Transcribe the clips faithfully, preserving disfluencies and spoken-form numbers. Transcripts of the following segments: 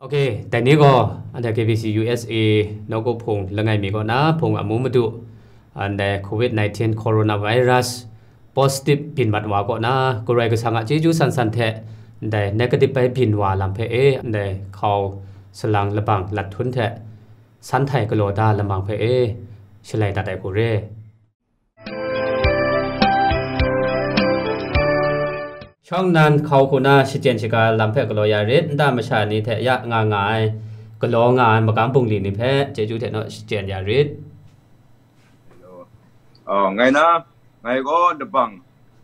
Ok, dai ni gaw, anhte K B C U S A nawku hpung langai mi kaw na hpung amu madu, anhte covid nineteen coronavirus positive byin mat wa kaw na, Karai Kasang a chyeju san san hte, ndai negative bai byin wa lam hpe e, ndai hkau salang labang lat htun hte, san htai galaw da lamang hpe e, shalai dat ai hku re. Shawng nnan hkau hku na shachyen shaga lam hpe galaw ya rit, nta masha ni hte ya nga nga ai, galaw nga ai magam bungli ni hpe chyeju hte naw shachyen ya rit. Ah, ngai na, ngai gaw labang,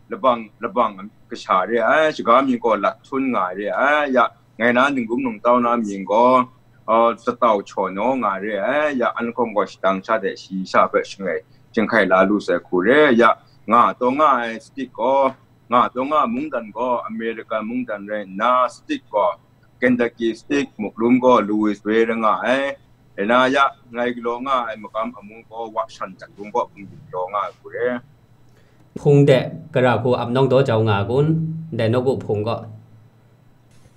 labang, labang kasha re ai, shaga mying gaw lat htun nga re ai, ya, ngai na ningrum ningtau na mying gaw, ah, Zatau Chaw Naw nga re ai, ya, an hkawng gaw shadang sha de shi sha hpe shangai, jinghkai la lu sai hku re, ya, nga taw nga ai stick gaw, nga taw nga mungdan gaw American mungdan rai nna, stick gaw Kentucky stick, muklum gaw Louisville rai nga ai, rai na ya, ngai galaw nga ai magam amu gaw Washan Jan Lung gaw bungli galaw nga ai hku re. Hpung de gara hku ap nawng daw jau nga kun, ndai nawku hpung gaw?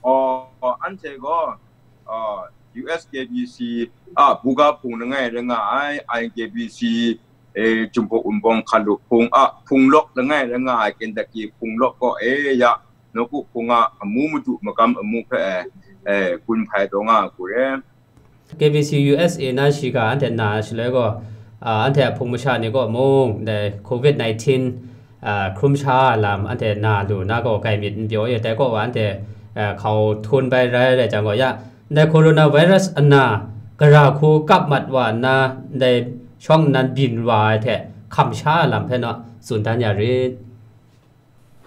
Aw, anhte gaw, ah, U S K B C a buga hpung langai rai nga ai, I K B C, eh, Jumhpuk Wunpawng hkan lu hpung a hpung lawk langai rai nga ai, Kentucky hpung lawk gaw, eh, ya, nawku hpung a amu madu magam amu hpe, eh, eh, gun hpai taw nga ai hku re. K B C U S A na shiga anhte na shaloi gaw, ah, anhte a hpung masha ni kaw mung, dai covid nineteen, ah, hkrum sha lam anhte na lu na gaw, grai myit n pyaw e, dai kaw wa anhte, ah, hkau hton bai rai rai jang gaw, ya, ndai coronavirus ana gara hku kap mat wa nna, ndai shawng nnan byin wa ai hte hkam sha lam hpe naw tsun dan ya rit.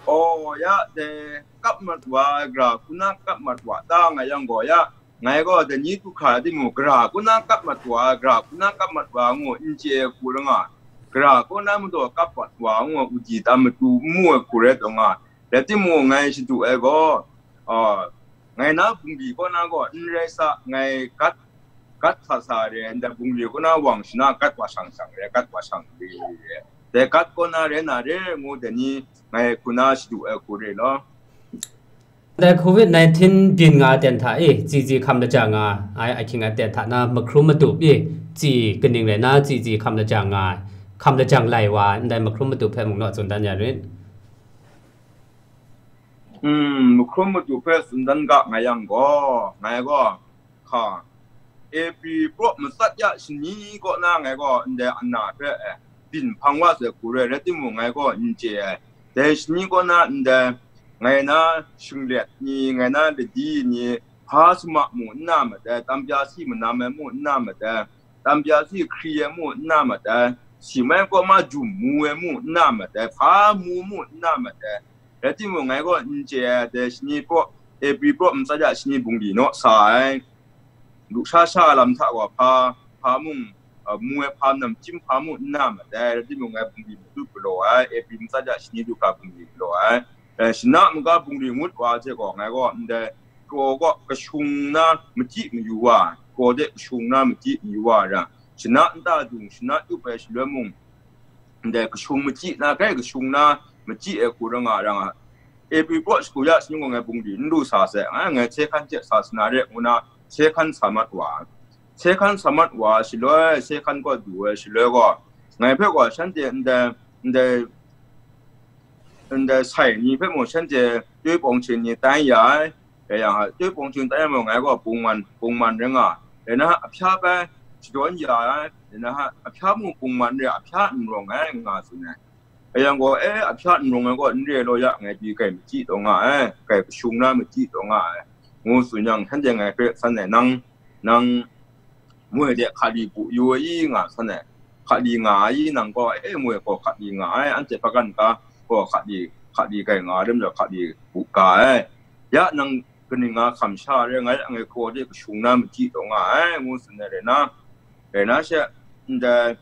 Aw, ya, dai kap mat wa ai gara hku na kap mat wa ta nga yang gaw, ya, ngai gaw dai ni du hkra timung, gara hku na kap mat wa ai, gara hku na kap mat wa ngu n chye ai hku rai nga, gara hku na madaw kap mat wa ngu uji tam matu n mu ai hku rai taw nga, rai timung, ngai shadu ai gaw, ah, ngai na bungli kaw na gaw n rai sa, ngai gat, gat sa sa re, ndai bungli kaw na wang shana gat wa shang shang re, gat wa shang re, dai gat kaw na rai na re ngu dai ni ngai hku na shadu ai hku re law. Dai covid nineteen byin nga ten hta e, tsi tsi hkam lajang nga ai ahkying aten hta na mahkrum matup e, tsi kaning rai na tsi tsi hkam lajang nga ai, hkam lajang lai wa ai, ndai mahkrum matup hpe mung naw tsun dan ya rit. Hmm, mahkrum matup hpe tsun dan ga nga yang gaw, ngai gaw, hka, April praw matsat ya shani kaw na ngai gaw ndai ana hpe, eh, byin hpang wa sai hku rai, rai timung, ngai gaw n chye ai. Dai shani kaw na ndai ngai na shinglet ni, ngai na ladi ni, hpa sama mu n na mat ai, tam pya si manam ai mu n na mat ai, tam pya si hkri ai mu n na mat ai, si mai kaw ma jum mu ai mu n na mat ai, hpa mu mu n na mat ai. Rai timung, ngai gaw n chye ai, dai shani praw, April praw matsat ya shani bungli naw sa ai. Lusha sha lam hta gaw hpa, hpa mung, a, mu ai hpa, namchyim hpa mu n na mat ai, rai timung, ngai bungli matu galaw ai, April matsat ya shani du hkra bungli galaw ai. Eh, shana maga bungli ngut wa hte gaw, ngai gaw ndai kraw gaw kashung na machyi mayu wa, kraw de kashung na machyi mayu wa ra, shana nta dung, shana yup ai shaloi mung, ndai kashung machyi na, grai kashung na machyi ai hku ra nga, ra nga. April praw shagu ya shani gaw ngai bungli n lu sa sai, ngai, ngai hte hkan hte sa sa na re ngu na, hte hkan sa mat wa. Hte hkan sa mat wa shaloi, hte hkan kaw du ai shaloi gaw, ngai hpe gaw shanhte ndai, ndai, ndai sai ni hpe mung shanhte tyoi pawng hkying ni tai ya ai. Dai yang a, tyoi pawng hkying tai ya mung, ngai gaw bungman, bungman rai nga, dai na a hpya bai shadawn ya ai, dai na a hpya mung bungman re, a hpya n rawng ai, nga tsun ai. Dai yang gaw, e, a hpya n rawng ai gaw, n re law ya, ngai pyi grai machyi taw nga ai, grai kashung na machyi taw nga ai, ngu tsun yang, shanhte ngai hpe san ai, nang, nang moi de hkali bu yu ai i, nga san ai. Hkali nga ai i, nang gaw, e, moi gaw hkali nga ai, anhte hpagan ga gaw hkali, hkali grai nga ai, lam jau hkali bu ga ai. Ya nang kaning nga hkam sha re, ngai, ngai hkaw de kashung na machyi taw nga ai, ngu tsun ai rai na, rai na she, ndai,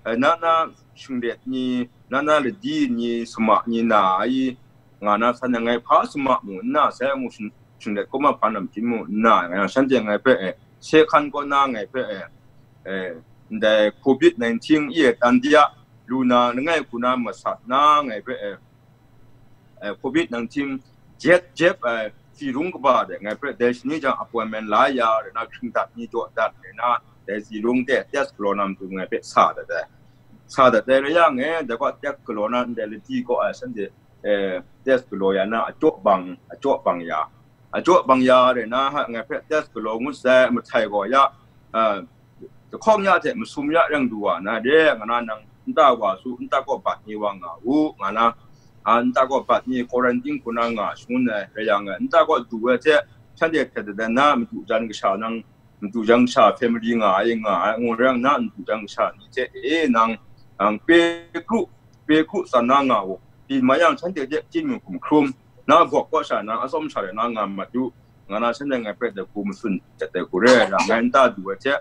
eh, na na shinglet ni, na na ladi ni, sama ni na ai, nga na san ai, ngai hpa sama mu n na sai, ngu shing, shinglet kaw ma hpa namchyim mu n na, ngai shanhte ngai hpe, eh, hte hkan kaw na ngai hpe, eh, eh, ndai covid nineteen e dan de a, lu na langai hku na masat na ngai hpe, eh, eh, covid nineteen jet jep ai, si rung kaba de ngai hpe dai shani jang appointment la ya, rai na, hkring dat ni jaw dat, rai na, dai si rung de test galaw na matu ngai hpe sa dat ai. Sa dat ai rai yang e, dai gaw test galaw na ndai ladi kaw ai shanhte, eh, test galaw ya na, ajaw bang, ajaw bang ya. Ajaw bang ya rai na, ha, ngai hpe test galaw ngut sai, mahtai gaw ya, ah, jahkawng ya hte masum ya reng du wa na re, nga na, nang nta wa su, nta kaw bat ni wa nga u, nga na, a, nta kaw bat ni quarantine hku na nga shangun ai, rai yang e, nta kaw du ai hte, shanhte htet dat na madu jan kasha nang, madu jan kasha family nga ai, nga ai, ngu rai yang na, madu jan kasha ni hte, e, nang, nang pe kru, pe kru tsan na nga u, pyi mai yang shanhte hte chyeju hkum hkrum, na gawk kaw sha na atsawm sha rai na nga mat u, nga na shanhte ngai hpe dai hku matsun dat ai hku re, rai yang ngai nta du ai hte,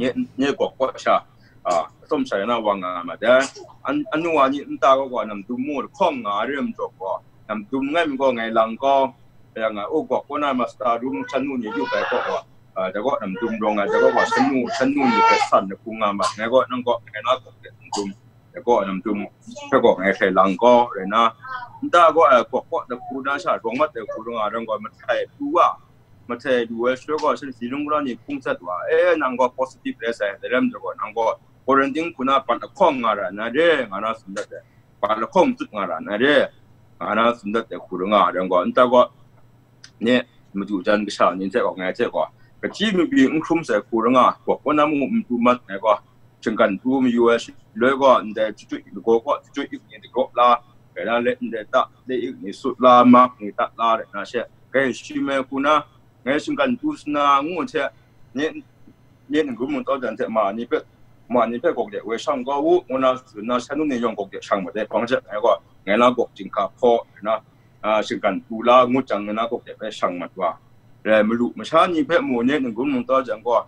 nye, nye gawk kaw sha, a, atsawm sha rai na wa nga mat ai. An, anu wa ni nta kaw gaw namdum mu lahkawng nga ai re majaw gaw, namdum ngai mi gaw ngai lang gaw, rai yang ngai, o, gawk kaw na master room shan nu ni yu bai kaw gaw, a, dai gaw namdum rawng ai, dai gaw gaw shan nu, shan nu ni hpe san ai hku nga mat, ngai gaw nang gaw ngai na gawk de namdum. Dai gaw namdum hpe gaw ngai hkrai lang gaw, rai na, nta gaw ai gawk kaw dai hku na sha rawng mat ai hku rai nga, rai gaw mahtai lu wa, mahtai lu ai shaloi gaw, shan si rung gaw ni hpung sat wa, e, nang gaw positive rai sai, dai lam gaw nang gaw quarantine hku na bat lahkawng nga ra na re, nga na tsun dat ai, bat lahkawng tut nga ra na re, nga na tsun dat ai hku rai nga, rai gaw nta gaw nye madu jan kasha ni hte gaw, ngai hte gaw, kachyi mabyi n hkrum sai hku rai nga, gawk kaw na mung n pru mat ai gaw, shinggan pru mayu ai shaloi gaw, ndai chyu chyu lagaw gaw, chyu chyu ik ni dagraw la, rai na, le ndai ta le ik ni sut la, mak ni tat la, rai na she, kai shi mai hku na, ngai shinggan pru sa na ngu hte, nye, nye n-gun mung tau jan hte ma ni hpe, ma ni hpe gawk de woi shang kau u, ngu na tsun na, shan nu ni yawng gawk de shang mat ai, hpang hte ngai gaw, ngai na gawk chyinghka hpaw, rai na, a, shinggan pru la ngut jang, ngai na gawk de bai shang mat wa. Rai, malu masha ni hpe mu, nye n-gun mung tau jang gaw,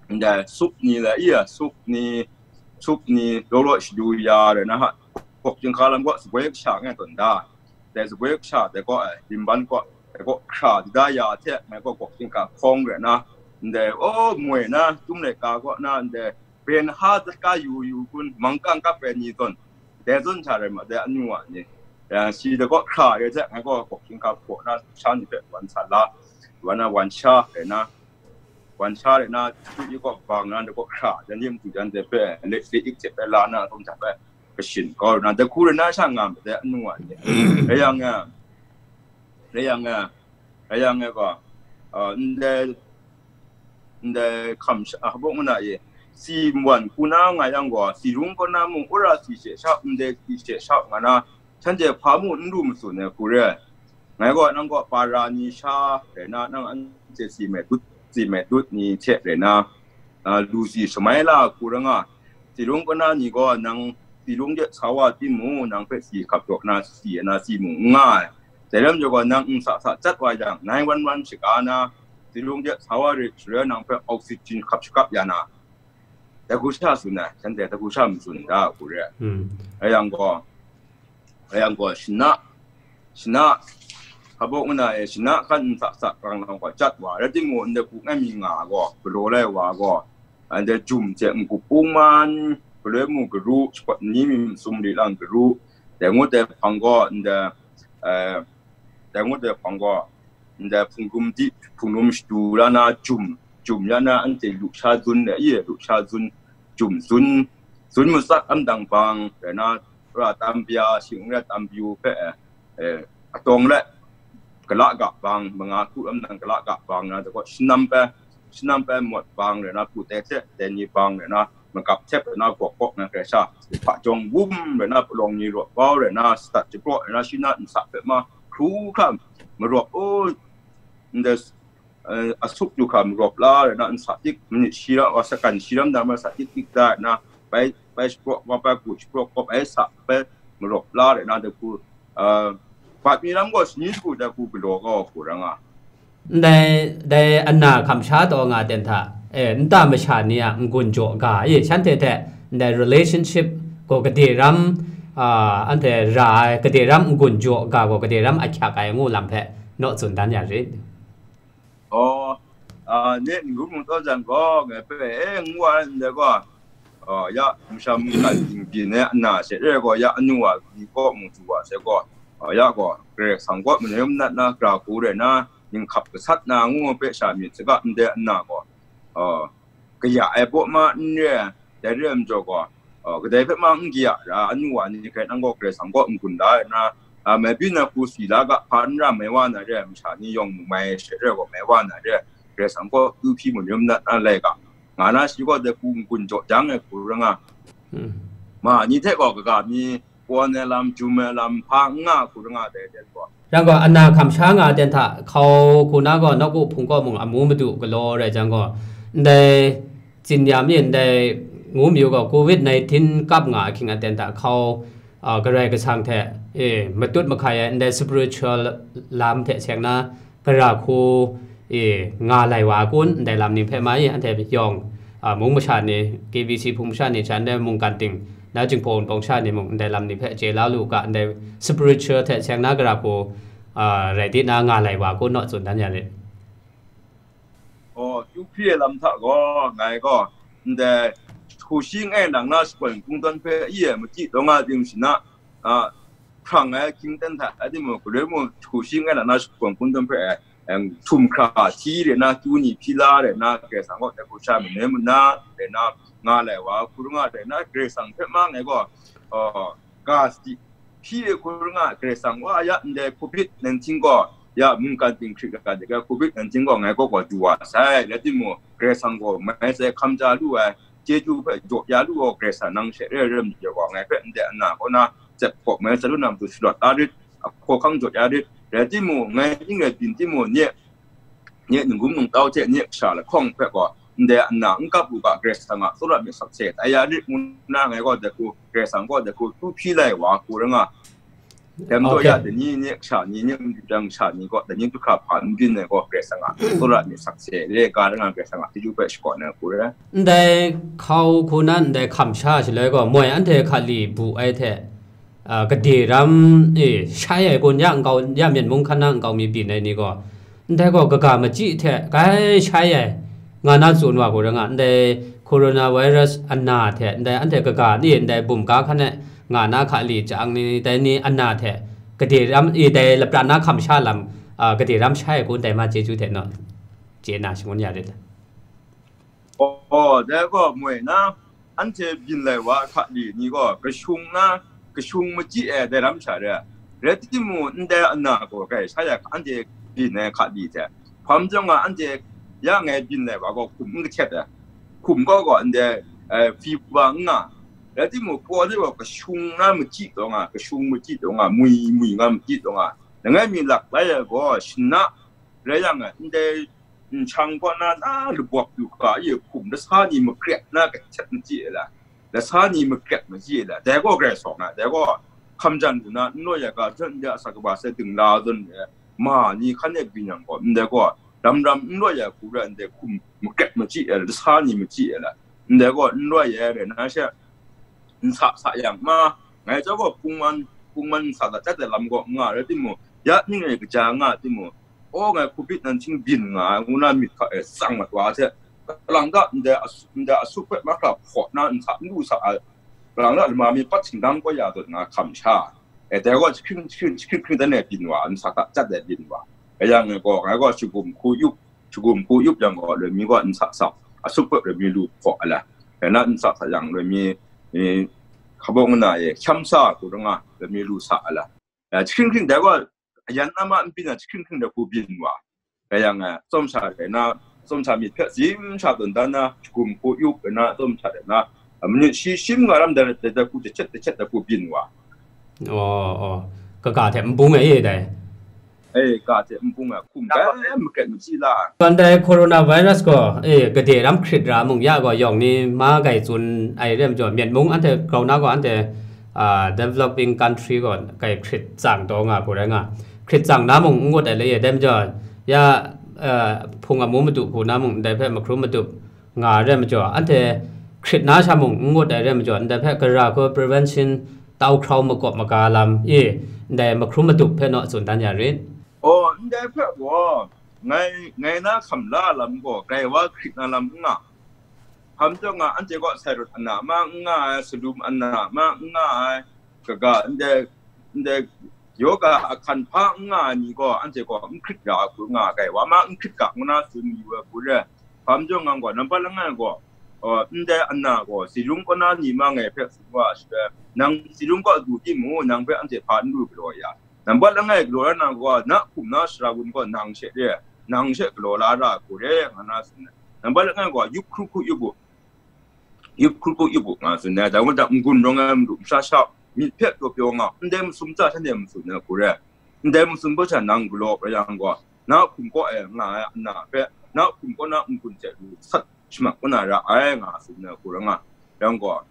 ndai sup ni lai i, a, sup ni, sup ni law law shadu ya, rai na, ha, gawk chyinghka lam gaw, sugoi kasha ngai tawn da. Dai sugoi kasha dai gaw, ai, limban gaw, dai gaw hkra dida ya hte, ngai gaw gawk chyinghka hkawng rai na, ndai, o, moi na, tum laika gaw na, ndai, ben ha zat ka yu yu kun, mangkang kap ai ni zawn, dai zawn hta rai ma, dai anu wa ni. Yang shi dai gaw hkra rai hte, ngai gaw gawk chyinghka hpaw na, sha ni hpe wan sa la, wan na wan sha rai na, wan sha rai na, chyu chyu ik gaw bang na, dai gaw hkra, jan yim du jan dai hpe, le, le ik hte bai la na, atsawm hta bai kashin kau rai na, dai hku rai na sha nga ma dai anu wa ni. Rai yang e, rai yang e, rai yang e gaw, a, ndai, ndai hkam sha, a, hpa ngu na e, si wan hku na nga yang gaw, si rung kaw na mung, wora si she sha, ndai si she sha nga na, shanhte hpa mu n ru matsun ai hku re ai. Ngai gaw nang gaw para ni sha rai na, nang anhte si mai dut, si mai dut ni hte rai na, a, lu si shamai la hku rai nga, si rung kaw na ni gaw nang si rung de sa wa timung, nang hpe si hkap jaw na si na si mung n nga ai. Dai lam jaw gaw, nang n sa sa chyat wa yang, nine one one shaga na, si rung de sa wa rit shaloi nang hpe oxygen hkap shakap ya na, dai hku sha tsun ai, shanhte dai hku sha matsun da hku re ai. Hmm. Rai yang gaw, rai yang gaw, shana, shana, hpa baw ngu na e, shana hkan n sa sa rang lang gaw, chyat wa, rai timung, ndai hku ngai mi nga gaw, galaw lai wa gaw, ndai jum hte n-gup ung man, galoi mu garu, shakawt ni mi masum li lang garu, dai ngut ai hpang gaw, ndai, eh, dai ngut ai hpang gaw, ndai hpungrum di, hpungrum shadu la na jum, jum ya na anhte lu sha zun, e, lu sha zun, jum zun, zun matsak amdang bang, rai na, ra tam bya, shing ra tam byu hpe, eh, atawng let, gala ga bang, manga hku amdang gala ga bang na, dai gaw shanam pai, shanam pai mawt bang rai na, hpu tai hte tai ni bang rai na, magap htep rai na, gawk gawk na hkrai sha, hpa jawng wum rai na, palawng ni rawt bau rai na, stat japraw rai na, shi na nsa hpe ma hkru hkra marawp, o, ndai, eh, asup du hkra marawp la rai na, nsa tik, minit shi ram, a, sakan shi ram dan ma, sa tik tik da rai na, bai, bai shapraw, wa bai hku shapraw, kawp ai sa bai marawp la rai na, dai hku, eh, bat mi lam gaw shani shagu dai hku galaw kau hku rai nga. Ndai, dai ana hkam sha taw nga ten hta, e, nta masha ni a n-gun jaw ga e, shanhte hte ndai relationship gaw gade ram, a, anhte ra ai, gade ram n-gun jaw ga gaw gade ram ahkyak ai ngu lam hpe naw tsun dan ya rit. Aw, a, nye n-gun mung taw jang gaw, ngai hpe, e, ngu ai ndai gaw, a, ya masha mungkan dingbyin ai ana she re gaw, ya anu wa ni kaw mung du wa she gaw, ya gaw, Karai Kasang kaw manoi manat na, gara hku rai na, ninghkap gasat na ngu hpe sha myit saga, ndai nna gaw, uh, kaya ai baw ma n re ai, dai re ai majaw gaw, uh, kadai hpe ma n kaya ra, anu wa ni hpe nang gaw Karai Kasang kaw n-gun da ai na, uh, mai byin ai hku si la ga, hpa n ra mai wa na re ai masha ni yawng mai she re gaw, mai wa na re, Karai Kasang kaw tu hpyi manoi manat na lai ga, nga na, shi gaw dai hku n-gun jaw jang ai hku ra nga. Hmm. Ma ni hte gaw kaga mi, pawn ai lam, jum ai lam, hpa n nga hku ra nga dai, dai gaw. Yang gaw, ana hkam sha nga ten hta, hkau hku na gaw, nawku hpung kaw mung amu madu galaw rai jang gaw, ndai tsin ya mi, ndai ngu mayu gaw, covid nineteen kap nga ahkying a ten hta, hkau, a, Karai Kasang hte, e, matut mahkai ai, ndai spiritual lam hte seng na, gara hku, e, nga lai wa kun, ndai lam ni hpe mai, anhte yawng, a, mung masha ni, K B C hpung masha ni, sha ndai mungkan ting, na Jinghpaw Wunpawng sha ni mung, ndai lam ni hpe chye la lu ga, ndai spiritual hte seng na gara hku, a, rai di na nga lai wa kun naw tsun dan ya rit. Oh, Yu Hkri lam hta gaw, ngai gaw, ndai, hku shi ngai nang na shakawn kungdawn hpe, i e, machyi taw nga ting shi na, a, hprang ai hkying ten hta, a, timung, galoi mung, hku shi ngai nang na shakawn kungdawn hpe, em, htum hkra hti re na, kyu ni hpyi la re na, Karai Kasang kaw dai hku sha manoi muna re na, nga lai wa hku ra nga re na, Karai Kasang hpe ma ngai gaw, uh, ga sadi hpyi re hku ra nga, Karai Kasang wa ya ndai covid nineteen gaw, ya mungkan ting hkrit ga de ga covid nineteen gaw ngai kaw gaw du wa sai, rai timung, Karai Kasang gaw mai sai hkam ja lu ai, chyeju hpe jaw ya lu gaw, Karai Kasang nang she re ai ram jaw gaw, ngai hpe ndai ana kaw na, tsep hkawk mai sai lu na matu shalawt la rit, a hkawhkang jaw ya rit, rai timung, ngai ning rai byin timung, nye, nye ningrum ningtau hte nye kasha lahkawng hpe gaw, ndai ana n kap u ga, Karai Kasang a tsawra myit sakse tai ya rit ngu na, ngai gaw dai hku, Karai Kasang gaw dai hku tu hpyi lai wa hku ra nga. Dai majaw ya, dai ni, nye kasha ni, nye matu jang kasha ni gaw, dai ni du hkra hpa n byin ai gaw, Karai Kasang a tsawra myit sakse re ga ra nga, Karai Kasang a chyeju hpe shakawn ai hku re. Ndai hkau hku na, ndai hkam sha shaloi gaw, moi anhte hkali bu ai hte, a, gade ram, e, shai ai kun, ya nkau, ya myen mung hkan na nkau mi byin ai ni gaw, ndai gaw kaga machyi hte grai shai ai, nga na tsun wa hku ra nga, ndai coronavirus ana hte, ndai anhte kaga ni, ndai bumga hkan e nga na hkali chyang ni, dai ni ana hte, gade ram, e, dai lapran na hkam sha lam, a, gade ram shai ai kun, dai ma chyeju hte naw, chye na shangun ya rit. Oh, dai gaw moi na, anhte byin lai wa hkali ni gaw, kashung na, kashung machyi ai dai ram sha re, rai timung, ndai ana gaw grai sha ya, anhte byin ai hkali hte, hpa majaw nga, anhte ya ngai byin lai wa gaw hkum n kahtet ai, hkum gaw gaw ndai, eh, fever n nga, rai timung, paw de gaw kashung na machyi taw nga, kashung machyi taw nga, mwi, mwi nga machyi taw nga, langai mi lak lai ai gaw, shana, rai yang, ndai nshang kaw na, na labawp yu hkra, ye hkum lasa ni makret na kahtet machyi ai la, lasa ni makret machyi ai la, dai gaw grai sawng ai, dai gaw hkam jan lu na, n law ya ga, jan ya sa kaba sai dingla zawn ai, ma ni hkan e byin yang gaw, ndai gaw ram ram n law ya hku ra, ndai hkum makret machyi ai la, lasa ni machyi ai la, ndai gaw n law ya ai rai na she, n sa sa yang ma, ngai chyawm gaw hpungman, hpungman n sa sa chyat ai lam gaw n nga rai timung, ya ning e kaja nga timung, aw, ngai covid nineteen byin nga ai ngu na myit hta e tsang mat wa hte, kalang ta ndai asu-, ndai asup hpe mahkra hpaw na n sa, n lu sa ai, kalang ta lama mi pat shingdang kau ya zawn nga hkam sha, e, dai gaw jahkring, jahkring, jahkring hkring dan e byin wa, n sa sa chyat ai byin wa, rai yang e gaw, ngai gaw shagum hku yup, shagum hku yup yang gaw, loi mi gaw n sa sa, asup hpe loi mi lu hpaw ai la, rai na n sa sa yang loi mi, e, hkabawng na e hkyam sa hku ra nga, loi mi lu sa ai la, e, jahkring hkring dai gaw, ayan ama n byin ai jahkring hkring dai hku byin wa. Rai yang, eh, tsawm sha rai na, tsawm sha myit hpe zim sha tawn dan na, shagum hku yup rai na, tsawm sha rai na, eh, minit shi, shi manga ram dai, dai, dai hku jahchyet, jahchyet dai hku byin wa. Oh, oh. Kaga hte nbung e dai. Eh, ga hte nbung e, hkum bai makret machyi la. Ndai coronavirus gaw, eh, gade ram hkrit ra mung ya gaw, yawng ni ma grai tsun ai re majaw, Myen mung anhte grau na gaw, anhte, ah, developing country gaw, grai hkrit tsang taw nga hku rai nga. Hkrit tsang na mung n ngut ai le, dai majaw, ya, eh, hpung amu madu hku na mung ndai hpe mahkrum madup nga ai re majaw, anhte hkrit na sha mung n ngut ai re majaw, ndai hpe gara hku prevention tau hkrau makawp maga lam i, ndai mahkrum madup hpe naw tsun dan ya rit. Oh, ndai hpe gaw, ngai, ngai na hkam la lam gaw, grai wa hkrit na lam n nga. Hpa majaw nga, anhte gaw sai rut ana ma n nga ai, salum ana ma n nga ai, kaga ndai, ndai Yoga a hkan hpa n nga ai ni gaw, anhte gaw n hkrit ra ai hku nga ai, wa ma n hkrit ga, ngu na tsun yu ai hku re. Hpa majaw ngang gaw, nambat langai gaw, uh, ndai ana gaw, Zilung kaw na ni ma ngai hpe tsun wa ai shaloi, nang Zilung kaw du timung, nang hpe anhte hpa n lu galaw ya. Nambat langai galaw ra na gaw, na hkum na sara gun gaw nang she re, nang she galaw la ra ai hku re, nga na tsun ai. Nambat langai gaw, yup hkru hku yup u, yup hkru hku yup u, nga tsun ai. Dai gaw, n-gun rawng ai madu masha sha myit hpe pyaw pyaw nga, ndai masum hta shanhte matsun ai hku re. Ndai masum hpe sha nang galaw rai yang gaw, na hkum kaw e nga ai ana hpe, na hkum kaw na n-gun hte lu sat shamak kaw na ra ai, nga tsun ai hku rai nga. Yang gaw,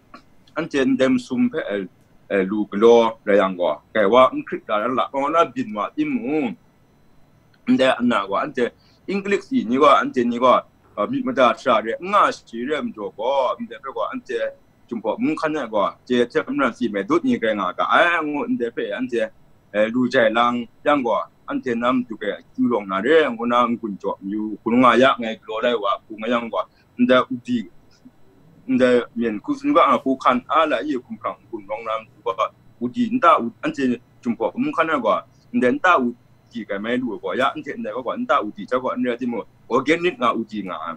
anhte ndai masum hpe, eh, eh, lu galaw rai yang gaw, kai wa n hkrit la, la, la, la byin wa timung, ndai ana gaw, anhte English i ni gaw, anhte ni gaw, uh, myit mada shara re n nga shi re ai majaw gaw, ndai hpe gaw, anhte Jinghpaw mung hkan e gaw, chye hte maren si mai dut ni grai nga ga ai, ngu ndai hpe anhte, eh, lu jai lang yang gaw, anhte na madu e akyu rawng na re, ngu na n-gun jaw mayu, hkun nga ya ngai galaw lai wa, hku nga yang gaw, ndai udi, ndai myen hku tsun ga nga hku hkan a la i hkum hkrang n-gun rawng na matu gaw, udi nta u-, anhte Jinghpaw mung hkan e gaw, ndai nta udi kai mai lu ai gaw, ya anhte ndai gaw, nta udi hta gaw n rai timung, organic nga udi nga ai.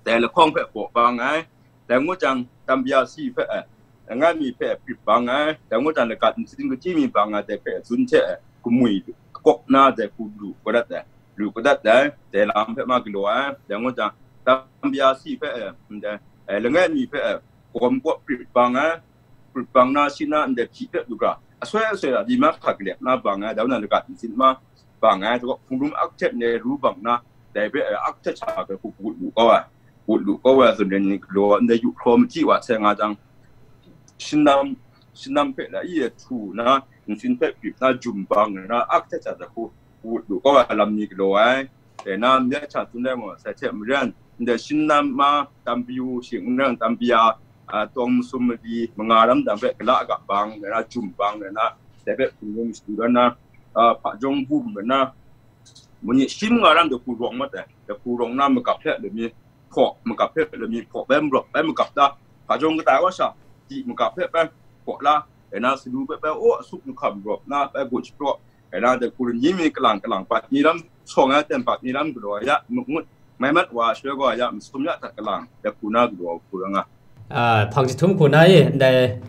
Dai lahkawng hpe baw bang ai. Dai ngut jang, tambya si hpe, eh, langai mi hpe prit bang ai. Dai ngut jang, lagat ntsin kachyi mi bang ai, dai hpe zun hte, eh, kamwi kakawk na dai hku lu kadat ai. Lu kadat ai, dai lam hpe ma galaw ai. Dai ngut jang, tambya si hpe, eh, ndai, eh, langai mi hpe, eh, kawm kaw prit bang ai. Prit bang na, shi na ndai hpyi hpe lu ga, asoi asoi a, di ma hka galek na bang ai, dai nang lagat ntsin ma bang ai, dai gaw hpung rum ak htet ne ru bang na, dai hpe, eh, ak htet sha ai hku gut lu kau ai, gut lu kau ai, zawn rai ni galaw, ndai yu hkraw mahti wa sai nga jang, shinam, shinam hpe la i e htu na, ntsin hpe grip na, jum bang na, ak htet sha ai hku gut lu kau ai lam ni galaw ai. Dai na, myit hta tsun ai gaw, sai hte maren, ndai shinam ma, tambyu, shing n rai, tambya, a, tawng masum mali, manga ram dang hpe gala ga bang, rai na, jum bang, rai na, dai hpe hpung rum shadu rai na, a, hpajawng bum rai na, mani shi manga ram dai hku rawng mat ai, dai hku rawng na, magap hpe lami hpaw, magap hpe lami hpaw bai marawp bai magap da, hpajawng kata wa sha, di magap hpe bai hpaw la, rai na, salu hpe bai aw, asup mahkam rawp na, bai gun shapraw, rai na, dai hku ni mi kalang kalang, bat ni lam, shawng ai ten bat ni lam galaw ya, mangut, mai mat wa shaloi gaw ya, masum ya hta kalang, dai hku na galaw hku rai nga. Ah, hpang jahtum hku na i, ndai,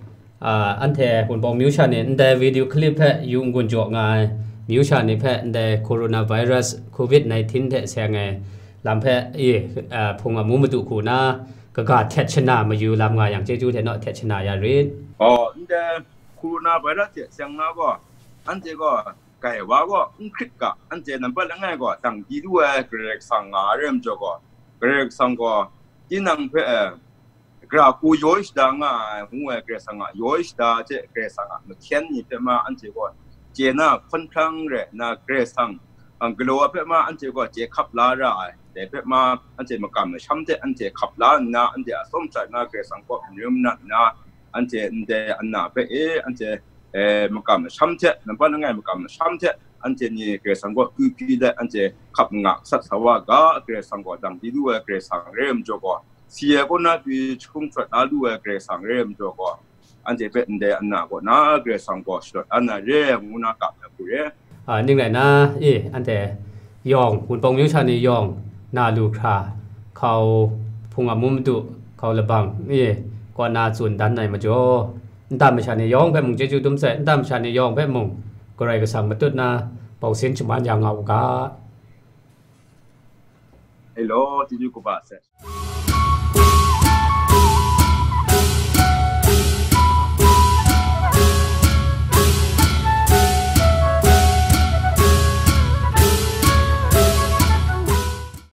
ah, anhte Wunpawng myu sha ni ndai video clip hpe yu n-gun jaw nga ai, myu sha ni hpe ndai coronavirus, covid nineteen hte seng ai lam hpe i, ah, hpung amu madu hku na, kaga htet shana mayu lam nga yang, chyeju hte naw htet shana ya rit. Oh, ndai coronavirus hte seng na gaw, anhte gaw, kai wa gaw n hkrit ga, anhte nambat langai gaw dang di lu ai Karai Kasang nga ai rai majaw gaw, Karai Kasang gaw tinang hpe, eh, gara hku yoi shada nga ai, ngu ai Karai Kasang a yoi shada hte Karai Kasang a mahkyen ni hpe ma anhte gaw chye na hkawn hkrang rai nna, Karai Kasang, ah, galaw ai hpe ma anhte gaw chye hkap la ra ai. Dai hpe ma anhte makam masham hte anhte hkap la nna, anhte a tsawm sat na Karai Kasang kaw n rim nat nna, anhte ndai ana hpe e, anhte, eh, makam masham hte, nambat langai makam masham hte, anhte ni Karai Kasang kaw kyu hpyi let, anhte hkap nga sat sa wa ga, Karai Kasang gaw dang di lu ai Karai Kasang rai majaw gaw, si ai kaw na pyi jahkung shawt la lu ai Karai Kasang rai majaw gaw, anhte hpe ndai ana kaw na Karai Kasang gaw shadawt la na re, ngu na kam ai hku re. Ah, ning rai na, e, anhte yawng, Wunpawng myu sha ni yawng, na lu hkra, hkau hpung amu madu, hkau labang, e, kaw na tsun dan ai majaw, nta masha ni yawng hpe mung chyeju dum sai, nta masha ni yawng hpe mung, Karai Kasang matut na, bausin shaman ya nga u ga. Hello, chyeju kaba sai.